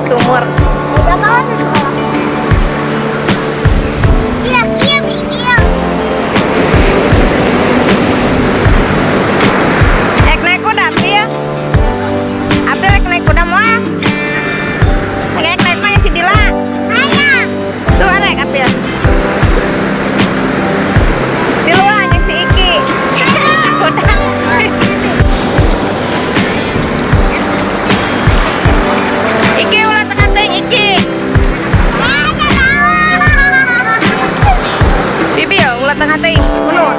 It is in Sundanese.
Sumur. Udah kawan di sekolah. Iya, iya, iya. Ek naik kuda, April. April ek naik kuda moal. Ek naik mah si Dila. Ayah. Tuh arek April. Di luar jeung si Iki. Kuda. Iki ulah tekan teuing, Iki. Bibi ya ulah tengah teuing. Kuno.